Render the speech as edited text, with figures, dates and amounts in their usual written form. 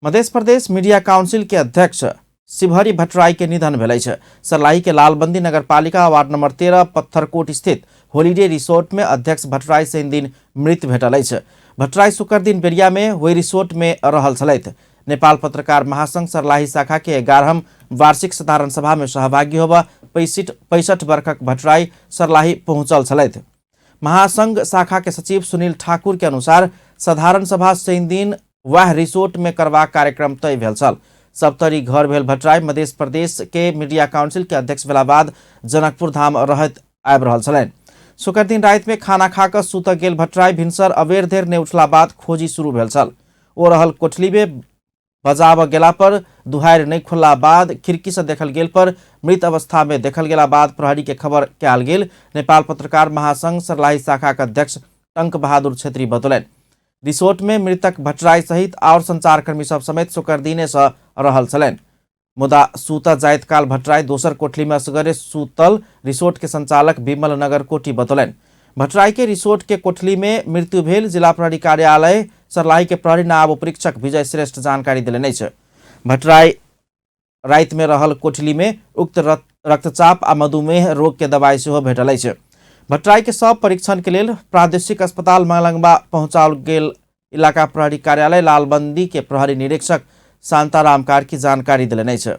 Madhya Pradesh media council के अध्यक्ष शिवहरि भट्टराई के निधन भेल अछि। सर्लाही के लालबंदी नगरपालिका वार्ड नंबर 13 पत्थरकोट स्थित होलीडे रिसोर्ट में अध्यक्ष भट्टराई शनि दिन मृत भेटल अछि। भट्टराई शुक्र दिन बेरिया में ओहि रिसोर्ट में रहल छलथि। नेपाल पत्रकार महासंघ सर्लाही शाखा के 11म वार्षिक साधारण सभा में सहभागी होबऽ 65 वर्षक भट्टराई सर्लाही पहुंचल छलथि। महासंघ शाखा के सचिव सुनील ठाकुर के अनुसार साधारण सभा शनि दिन वएह रिसोर्ट में करबाक कार्यक्रम तय भेल छल। सप्तरी घर भेल भट्टराई मध्य प्रदेश के मीडिया काउंसिल के अध्यक्ष भेला बाद जनकपुर धाम रहैत आबि रहल छलनि। शुक्र दिन राति में खाना खा कऽ सुतऽ गेल भट्टराई भिनसर अबेर देर नहि उठला बाद खोजी शुरू भेल छल। ओ रहल कोठली में बजाबऽ गेला पर दुहारि नहि खोलला बाद खिड़की से देखल गेल पर मृत अवस्था में देखल गेला बाद प्रहरी के खबर कयल गेल। नेपाल पत्रकार महासंघ सर्लाही शाखा के अध्यक्ष टंक बहादुर छेत्री बतौलनि। रिसोर्ट में मृतक भट्टराई सहित और संचारकर्मी सब समेत शुक्र दिने से रहल छलनि। मुदा सूतऽ जाइत काल भट्टराई दोसर कोठली में असगरे सूतल रिसोर्ट के संचालक विमल नगर कोटी बतौलनि। भट्टराई के रिसोर्ट के कोठली में मृत्यु भेल जिला प्रहरी कार्यालय सर्लाही के प्रहरी नायब उपरीक्षक विजय श्रेष्ठ जानकारी देलनि अछि। भट्टराई राति में रहल कोठली में उक्त रक्तचाप आ मधुमेह रोग के दवाई सेहो भेटल अछि। भट्टराई के सब परीक्षण के लेल प्रादेशिक अस्पताल मलंगवा पहुंचाओल गेल इलाका प्रहरी कार्यालय लालबंदी के प्रहरी निरीक्षक शांताराम कार्की जानकारी देलनि अछि।